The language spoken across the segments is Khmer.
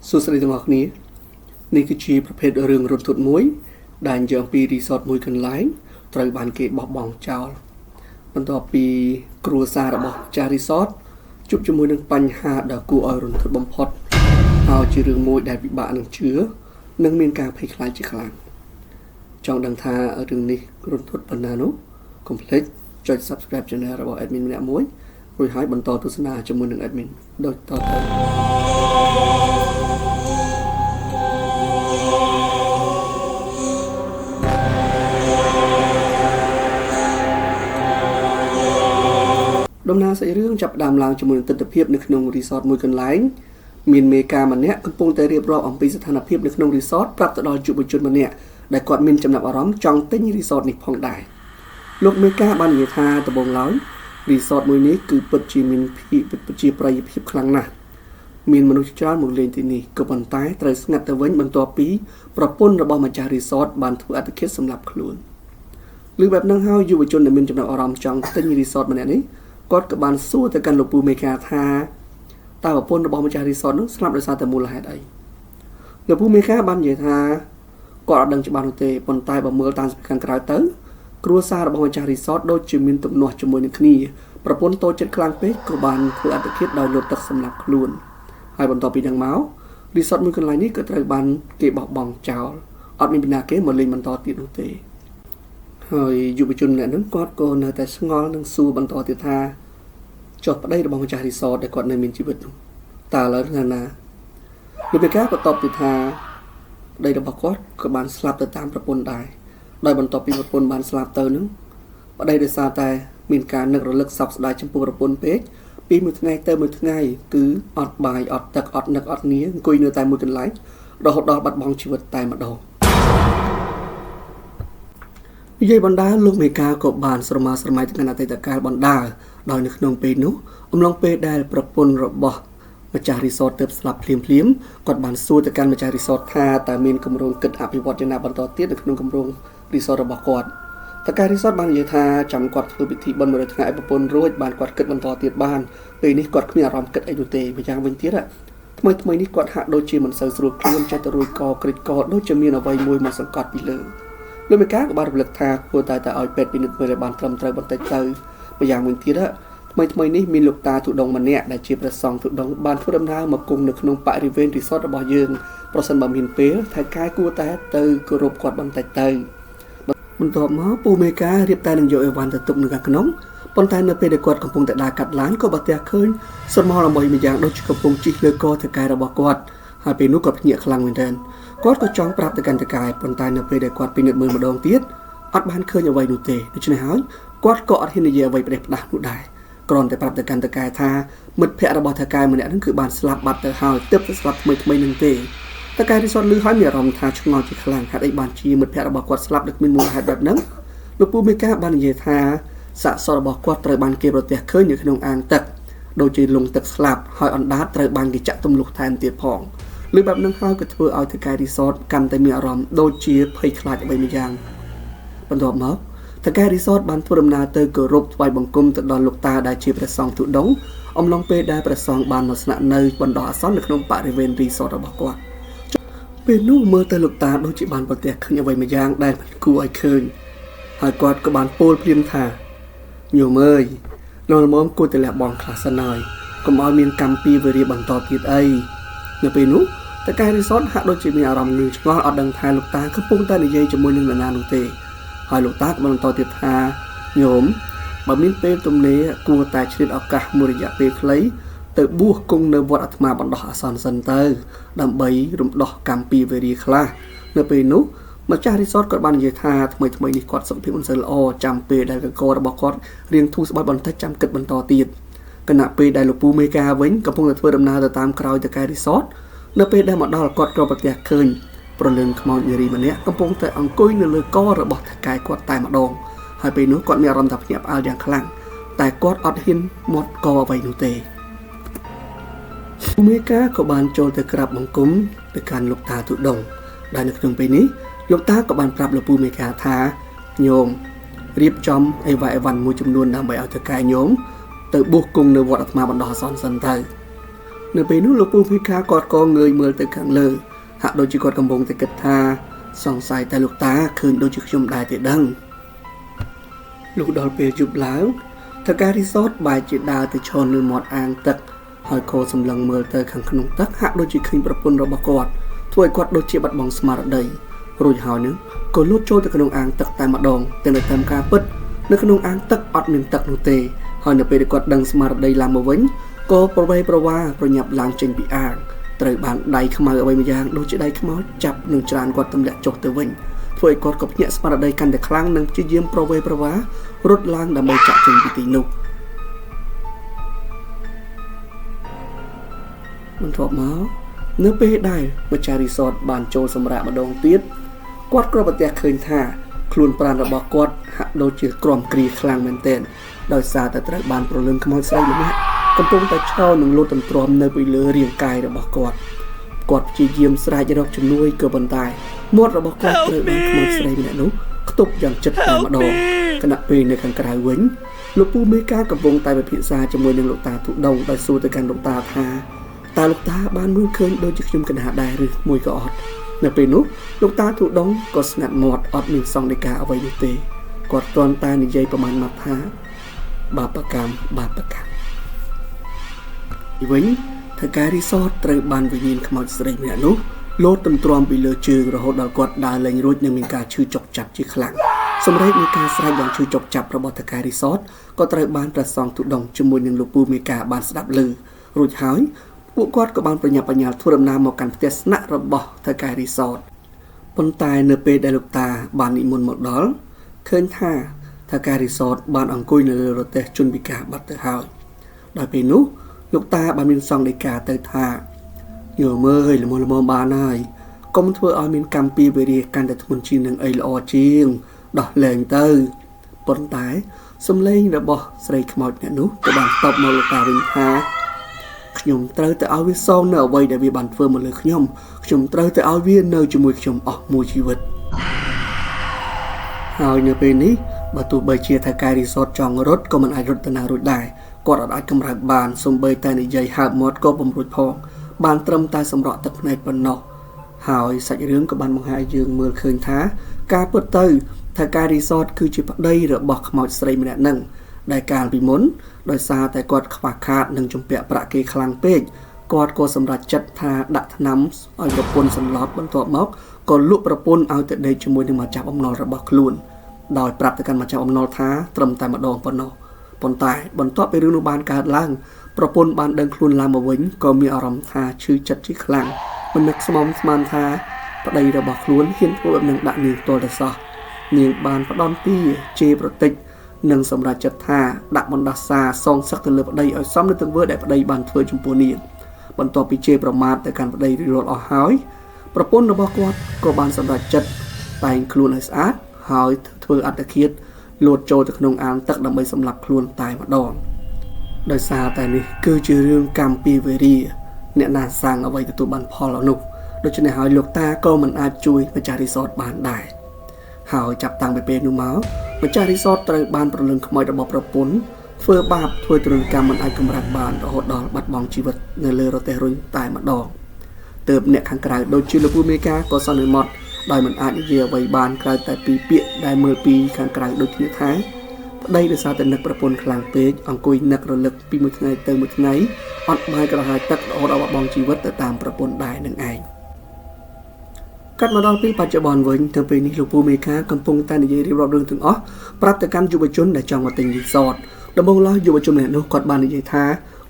សួស្តីទាំងអស់គ្នានេះគឺជាប្រភេទរឿងរន្ធត់មួយដែលនិយាយអំពីរីសតមួយកន្លែងត្រូវបានគេបោះបង់ចោលបន្ទាប់ពីគ្រួសាររបស់ម្ចាស់រីសតជួបជាមួយនឹងបញ្ហាដ៏គួរឲ្យរន្ធត់បំផុតហើយជារឿងមួយដែលពិបាកនឹងជឿនិងមានការភ័យខ្លាចជាខ្លាំងចង់ដឹងថារឿងនេះរន្ធត់ប៉ុណ្ណានោះកុំភ្លេចចុច Subscribe Channel របស់ Admin ម្នាក់មួយរួចហើយបន្តទស្សនាជាមួយនឹង Admin ដូចតទៅដំណើរសាច់រឿងចាប់ផ្ដើមឡើងជាមួយនឹងទិដ្ឋភាពនៅក្នុងរីសតមួយកន្លែងមានមេការម្នាក់កំពុងតែរៀបរាប់អំពីស្ថានភាពនៅក្នុងរីសតប្រាប់ទៅដល់យុវជនម្នាក់ដែលគាត់មានចំណាប់អារម្មណ៍ចង់ទិញរីសតនេះផងដែរលោកមេការបាននិយាយថាដំបូងឡើយរីសតមួយនេះគឺពិតជាមានភាពប្រជាប្រិយភាពខ្លាំងណាស់មានមនុស្សច្រើនមកលេងទីនេះក៏ប៉ុន្តែត្រូវស្ងាត់ទៅវិញបន្ទាប់ពីប្រពន្ធរបស់ម្ចាស់រីសតបានធ្វើអត្តឃាតសម្លាប់ខ្លួនឬបែបហ្នឹងហើយយុវជនដែលមានចំណាប់អារម្មណ៍ចង់ទិញរីសតម្នាក់នេះគាត់ក៏បានសួរទៅកាន់លោកពូមេកាថាតើប្រពន្ធរបស់ម្ចាស់រីសតនោះស្លាប់ដោយសារតែមូលហេតុអីលោកពូមេកាបាននិយាយថាគាត់អត់ដឹងច្បាស់នោះទេប៉ុន្តែបើមើលតាមសភាខាងក្រៅទៅគ្រួសាររបស់ម្ចាស់រីសតដូចជាមានទំនាស់ជាមួយនឹងគ្នាប្រពន្ធតូចចិត្តខ្លាំងពេកក៏បានធ្វើអត្តឃាតដោយលោតទឹកសម្លាប់ខ្លួនហើយបន្ទាប់ពីនឹងមករីសតមួយកន្លែងនេះក៏ត្រូវបានគេបោះបង់ចោលអត់មានពីណាគេមកលេងបន្តទៀតនោះទេហើយយុវជនម្នាក់ហ្នឹងគាត់ក៏នៅតែឆ្ងល់និងសួរបន្តទៀតថាចុះប្តីរបស់ម្ចាស់រីសតដែលគាត់នៅមានជីវិតនោះតើឥឡូវនៅណាលោកមេកាក៏តបទៀតថាប្តីរបស់គាត់ក៏បានស្លាប់ទៅតាមប្រពន្ធដែរដោយបន្ទាប់ពីប្រពន្ធបានស្លាប់ទៅនឹងប្តីដោយសារតែមានការនឹករលឹកសោកស្ដាយចំពោះប្រពន្ធពេកពីមួយថ្ងៃទៅមួយថ្ងៃគឺអត់បាយអត់ទឹកអត់នឹកអត់ងារអង្គុយនៅតែមួយកន្លែងរហូតដល់បាត់បង់ជីវិតតែម្ដងនិយាយបណ្ដាលោកមេកាក៏បានស្រមើស្រមៃទៅកាន់អតីតកាលបណ្ដាដោយនៅក្នុងពេលនោះអំឡុងពេលដែលប្រពន្ធរបស់ម្ចាស់រីសតទើបស្លាប់ភ្លាមភ្លាមគាត់បានសួរទៅកាន់ម្ចាស់រីសតថាតើមានគម្រោងគិតអភិវឌ្ឍយ៉ាងណាបន្តទៀតនៅក្នុងគម្រោងរីសតរបស់គាត់តើការរីសតបាននិយាយថាចាំគាត់ធ្វើពិធីបុណ្យ100ថ្ងៃឲ្យប្រពន្ធរួចបានគាត់គិតបន្តទៀតបានពេលនេះគាត់គ្មានអារម្មណ៍គិតអីនោះទេម្យ៉ាងវិញទៀតថ្មីថ្មីនេះគាត់ហាក់ដូចជាមិនសូវស្រួលខ្លួនចេះតែរួយកក្រិចកដូចជាមានអ្វីមួយមកសង្កត់ពីលើលោកមេកាក៏បានរំលឹកថាគួរតែតែឲ្យពេទ្យពិនិត្យមើលឲ្យបានត្រឹមត្រូវបន្តិចទៅម្យ៉ាងវិញទៀតថ្មីថ្មីនេះមានលោកតាទុដងម្នាក់ដែលជាព្រះសង្ឃទុដងបានធ្វើដំណើរមកគង់នៅក្នុងបរិវេណរីសតរបស់យើងប្រសិនបើមានពេលថៃកែគួរតែទៅគោរពគាត់បន្តិចទៅបន្ទាប់មកពូមេការៀបតែនឹងយកអីវ៉ាន់ទៅទុកនៅខាងក្នុងប៉ុន្តែនៅពេលដែលគាត់កំពុងតែដើរកាត់ឡានក៏បាទះឃើញស្រមោលអ្វីមួយយ៉ាងដូចជាកំពុងជិះលើកថៅកែរបស់គាត់ហើយពេលនោះគាត់ភ្ញាក់ខ្លាំងមែនទែនគាត់ក៏ចង់ប្រាប់ទៅកាន់ថៅកែប៉ុន្តែនៅពេលដែលគាត់ពិនិត្យមើលម្ដងទៀតអត់បានឃើញអ្វីនោះទេដូច្នេះហើយគាត់ក៏អត់ហ៊ាននិយាយអ្វីប្រេះផ្ដាស់នោះដែរគ្រាន់តែប្រាប់ទៅកាន់ថៅកែថាមិត្តភ័ក្តិរបស់ថៅកែម្នាក់ហ្នឹងគឺបានស្លាប់បាត់ទៅហើយទើបតែស្លាប់ថ្មីថ្មីនឹងទេថៅកែរីសតឮហើយមានអារម្មណ៍ថាឆ្ងល់ជាខ្លាំងហេតុអីបានជាមិត្តភ័ក្តិរបស់គាត់ស្លាប់ដោយគ្មានមូលហេតុបែបហ្នឹងលោកពូមេកាបាននិយាយថាសាកសពរបស់គាត់ត្រូវបានគេប្រទះឃើញនៅក្នុងអាងទឹកដូចជាលង់ទឹកស្លាប់ហើយអណ្ដាតត្រូវបានគេចាក់ទម្លុះថែមទៀតផងឬបែបហ្នឹងហើយក៏ធ្វើឲ្យថៅកែរីសតកាន់តែមានអារម្មណ៍ដូចជាភ័យខ្លាចអ្វីមួយយ៉ាងបន្ទាប់មកថៅកែរីសតបានធ្វើដំណើរទៅគោរពថ្វាយបង្គំទៅដល់លោកតាដែលជាព្រះសង្ឃទុដងអំឡុងពេលដែលព្រះសង្ឃបានមកស្នាក់នៅបណ្ដោះអាសន្ននៅក្នុងបរិវេណរីសតរបស់គាត់ពេលនោះមើលទៅលោកតាដូចជាបានប្រទះឃើញអ្វីមួយយ៉ាងដែលមិនគួរឲ្យឃើញហើយគាត់ក៏បានពោលភ្លាមថាញោមអើយលោកល្មមគួរតែលះបង់ខ្លះសិនហើយកុំឲ្យមានកម្មពីវេរាបន្តទៀតអីនៅពេលនោះតកែរីសតហាក់ដូចជាមានអារម្មណ៍ងឿងឆ្ងល់អត់ដឹងថាលោកតាកំពុងតែនិយាយជាមួយនឹងនរណានោះទេហើយលោកតាក៏បន្តទៀតថាញោមបើមានពេលទំនេរគួរតែឆ្លៀតឱកាសមួយរយៈពេលខ្លីទៅបួសគង់នៅវត្តអាត្មាបណ្ដោះអាសន្នសិនទៅដើម្បីរំដោះកម្មពីវេរាខ្លះនៅពេលនោះម្ចាស់រីសតគាត់បាននិយាយថាថ្មីថ្មីនេះគាត់សុខភាពមិនសូវល្អចាំពេលដែលកករបស់គាត់រៀងធូរស្បើយបន្តិចចាំគិតបន្តទៀតខណៈពេលដែលលោកពូមេកាវិញកំពុងតែធ្វើដំណើរទៅតាមក្រោយតកែរីសតនៅពេលដែលមកដល់គាត់ក៏ប្រទះឃើញប្រលឹងខ្មោចនារីម្នាក់កំពុងតែអង្គុយនៅលើករបស់ថៅកែគាត់តែម្ដងហើយពេលនោះគាត់មានអារម្មណ៍ថាភ្ញាក់ផ្អើលយ៉ាងខ្លាំងតែគាត់អត់ហ៊ានមាត់កអ្វីនោះទេពូមេកាក៏បានចូលទៅក្រាបបង្គំទៅកាន់លោកតាទុដងដែលនៅក្នុងពេលនេះលោកតាក៏បានប្រាប់លោកពូមេកាថាញោមរៀបចំអីវ៉ាអីវ៉ាន់មួយចំនួនដើម្បីឲ្យថៅកែញោមទៅបួសគង់នៅវត្តអាត្មាបណ្ដោះអាសន្នសិនទៅ នៅពេលនោះលោកពូមេកាគាត់ក៏ងើយមើលទៅខាងលើហាក់ដូចជាគាត់កំពុងតែគិតថាសង្ស័យតែលោកតាឃើញដូចជាខ្ញុំដែរទេដឹងលុះដល់ពេលយប់ឡើងថៅកែរីសតបែរជាដើរទៅឈរនៅមាត់អាងទឹកហើយខោសម្លឹងមើលទៅខាងក្នុងទឹកហាក់ដូចជាឃើញប្រពន្ធរបស់គាត់ធ្វើឲ្យគាត់ដូចជាបាត់បង់ស្មារតីរួចហើយនឹងក៏លូតចូលទៅក្នុងអាងទឹកតែម្ដងតែនៅតាមការពិតនៅក្នុងអាងទឹកអត់មានទឹកនោះទេហើយនៅពេលដែលគាត់ដឹងស្មារតីឡើងមកវិញក៏ប្រវេប្រវាប្រញាប់ឡើងចេញពីអាងត្រូវបានដៃខ្មៅអ្វីមួយយ៉ាងដូចជាដៃខ្មោចចាប់នឹងច្រានគាត់ទម្លាក់ចុះទៅវិញធ្វើឲ្យគាត់ក៏ភ្ញាក់ស្មារតីកាន់តែខ្លាំងនិងព្យាយាមប្រវេប្រវារត់ឡើងដើម្បីចាក់ចេញពីទីនោះបន្ទាប់មកនៅពេលដែលម្ចាស់រីសតបានចូលសម្រាកម្ដងទៀតគាត់ក៏ប្រទះឃើញថាខ្លួនប្រាណរបស់គាត់ហាក់ដូចជាក្រំគ្រាខ្លាំងមែនទែនដោយសារតែត្រូវបានប្រលឹងខ្មោចស្រីម្នាក់កំពុងតែឈរនិងលោតទន្ទ្រាំនៅពីលើរាងកាយរបស់គាត់គាត់ព្យាយាមស្រែករកជំនួយក៏ប៉ុន្តែមាត់របស់គាត់ត្រូវបានខ្មោចស្រីម្នាក់នោះខ្ទប់យ៉ាងជិតតែម្ដងខណៈពេលនៅខាងក្រៅវិញលោកពូមេកាកំពុងតែពិភាក្សាជាមួយនឹងលោកតាទុដងដោយសួរទៅកាន់លោកតាថាតើលោកតាបានមើលឃើញដូចជាខ្ញុំកណ្ដាលដែរឬមួយក៏អត់នៅពេលនោះលោកតាទុដងក៏ស្ងាត់មាត់អត់មានសង្កេតការអ្វីនោះទេគាត់គ្រាន់តែនិយាយប្រមាណមកថាបាបកម្មបាបកម្មវិញថៅកែរីសតត្រូវបានវិញ្ញាណខ្មោចស្រីម្នាក់នោះលោតទន្ទ្រាំពីលើជើងរហូតដល់គាត់ដើរលែងរួចនិងមានការឈឺចុកចាប់ជាខ្លាំងសម្រេចនៃការស្រែកយ៉ាងឈឺចុកចាប់របស់ថៅកែរីសតក៏ត្រូវបានព្រះសង្ឃទុដងជាមួយនឹងលោកពូមេកាបានស្ដាប់ឮរួចហើយពួកគាត់ក៏បានប្រញាប់ប្រញាល់ធ្វើដំណើរមកកាន់ផ្ទះស្នាក់របស់ថៅកែរីសតប៉ុន្តែនៅពេលដែលលោកតាបាននិមន្តមកដល់ឃើញថាថៅកែរីសតបានអង្គុយនៅលើរទេះជនពិការបាត់ទៅហើយដល់ពេលនោះលោកតាបានមានសង្ឃដីកាទៅថាយោមើលល្មមល្មមបានហើយកុំធ្វើឲ្យមានកម្មពីវេរាកាន់តែធ្ងន់ជាងនឹងអីល្អជាងដោះលែងទៅប៉ុន្តែសំឡេងរបស់ស្រីខ្មោចអ្នកនោះក៏បានតបមកលោកតាវិញថាខ្ញុំត្រូវតែឲ្យវាសងនៅអ្វីដែលវាបានធ្វើមកលើខ្ញុំខ្ញុំត្រូវតែឲ្យវានៅជាមួយខ្ញុំអស់មួយជីវិតហើយនៅពេលនេះបើទោះបីជាថៅកែរីសតចង់រត់ក៏មិនអាចរត់ទៅណារួចដែរគាត់អាចកម្រើកបានសូម្បីតែនិយាយហើបមាត់ក៏ពុំរួចផងបានត្រឹមតែសម្រក់ទឹកភ្នែកប៉ុណ្ណោះហើយសាច់រឿងក៏បានបង្ហាញយើងមើលឃើញថាការពិតទៅថៅកែរីសតគឺជាប្តីរបស់ខ្មោចស្រីម្នាក់នឹងដែលកាលពីមុនដោយសារតែគាត់ខ្វះខាតនិងជំពាក់ប្រាក់គេខ្លាំងពេកគាត់ក៏សម្រេចចិត្តថាដាក់ថ្នាំឲ្យប្រពន្ធសន្លប់បន្ទាប់មកក៏លក់ប្រពន្ធឲ្យទៅដេកជាមួយនឹងម្ចាស់បំណុលរបស់ខ្លួនដោយប្រាប់ទៅកាន់ម្ចាស់បំណុលថាត្រឹមតែម្ដងប៉ុណ្ណោះប៉ុន្តែបន្ទាប់ពីរឿងនោះបានកើតឡើងប្រពន្ធបានដឹងខ្លួនឡើងមកវិញក៏មានអារម្មណ៍ថាឈឺចិត្តជាខ្លាំងមិននឹកស្មំស្មានថាប្តីរបស់ខ្លួនហ៊ានធ្វើបែបនឹងដាក់នាងទាល់តែសោះនាងបានផ្ដន់ទាជេរប្រតិចនិងសម្រេចចិត្តថាដាក់បណ្ដាសាសងសឹកទៅលើប្តីឲ្យសមនឹងទង្វើដែលប្តីបានធ្វើចំពោះនាងបន្ទាប់ពីជេរប្រមាថទៅកាន់ប្តីរួចរាល់អស់ហើយប្រពន្ធរបស់គាត់ក៏បានសម្រេចចិត្តតែងខ្លួនឲ្យស្អាតហើយធ្វើអត្តឃាតលោតចូលទៅក្នុងអាងទឹកដើម្បីសម្លាប់ខ្លួនតែម្ដងដោយសារតែនេះគឺជារឿងកម្មពីវេរាអ្នកណាសាងអ្វីទទួលបានផលនោះដូច្នេះហើយលោកតាក៏មិនអាចជួយម្ចាស់រីសតបានដែរហើយចាប់តាំងពីពេលនោះមកម្ចាស់រីសតត្រូវបានប្រលឹងខ្មោចរបស់ប្រពន្ធធ្វើបាបធ្វើទរណកម្មមិនអាចកម្រើកបានរហូតដល់បាត់បង់ជីវិតនៅលើរទេះរុញតែម្ដងទើបអ្នកខាងក្រៅដូចជាលោកពូមេកាក៏សន្មត់ដោយមិនអាចនិយាយអ្វីបានក្រៅតែពីពាក្យដែលមើលពីខាងក្រៅដូចគ្នាថាប្តីដោយសារតែនឹកប្រពន្ធខ្លាំងពេកអង្គុយនឹករលឹកពីមួយថ្ងៃទៅមួយថ្ងៃអត់បាយក្រហាយទឹករហូតដល់បាត់បង់ជីវិតទៅតាមប្រពន្ធដែរនឹងឯងកាត់មកដល់ពេលបច្ចុប្បន្នវិញទៅពេលនេះលោកពូមេកាកំពុងតែនិយាយរៀបរាប់រឿងទាំងអស់ប្រាប់ទៅកាន់យុវជនដែលចង់មកទិញរីសតដំបូងឡើយយុវជនម្នាក់នោះគាត់បាននិយាយថា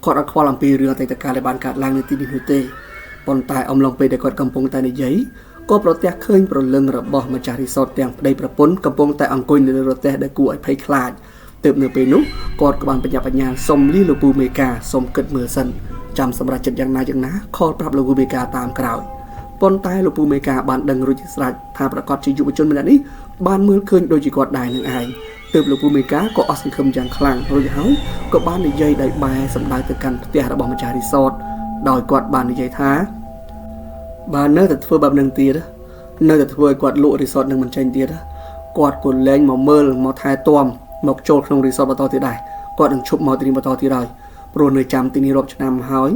គាត់អត់ខ្វល់អំពីរឿងអតីតកាលដែលបានកើតឡើងនៅទីនេះនោះទេប៉ុន្តែអំឡុងពេលដែលគាត់កំពុងតែនិយាយក៏ប្រទះឃើញប្រលឹងរបស់ម្ចាស់រីសតទាំងប្តីប្រពន្ធកំពុងតែអង្គុយនៅលើរទេះដែលគួរឲ្យភ័យខ្លាចទើបនៅពេលនោះគាត់ក៏បានបញ្ញាបញ្ញាសុំលីលោកពូមេកាសុំគិតមើលសិនចាំសម្រាប់ចិត្តយ៉ាងណាយ៉ាងណាខលប្រាប់លោកពូមេកាតាមក្រោយប៉ុន្តែលោកពូមេកាបានដឹងរួចជាស្រេចថាប្រកាសជាយុវជនម្នាក់នេះបានមើលឃើញដូចជាគាត់ដែរនឹងឯងទើបលោកពូមេកាក៏អស់សង្ឃឹមយ៉ាងខ្លាំងរួចហើយក៏បាននិយាយដោយបែរសម្ដៅទៅកាន់ផ្ទះរបស់ម្ចាស់រីសតដោយគាត់បាននិយាយថាបើនៅតែធ្វើបែបនឹងទៀតនៅតែធ្វើឲ្យគាត់លក់រីសតនឹងមិនចេញទៀតគាត់ក៏លែងមកមើលមកថែទាំមកចូលក្នុងរីសតបន្តទៀតដែរគាត់នឹងឈប់មកទីនេះបន្តទៀតហើយព្រោះនៅចាំទីនេះរាប់ឆ្នាំហើយ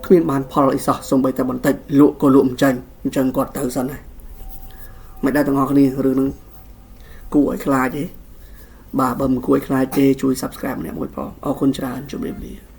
គ្មានបានផលអីសោះសូម្បីតែបន្តិចលក់ក៏លក់មិនចាញ់អញ្ចឹងគាត់ទៅសិនហើយមិនដែរទាំងអស់គ្នារឿងហ្នឹងគួរឲ្យខ្លាចទេបាទបើមិនគួរឲ្យខ្លាចទេជួយ Subscribe ម្នាក់មួយផងអរគុណច្រើនជម្រាបលា។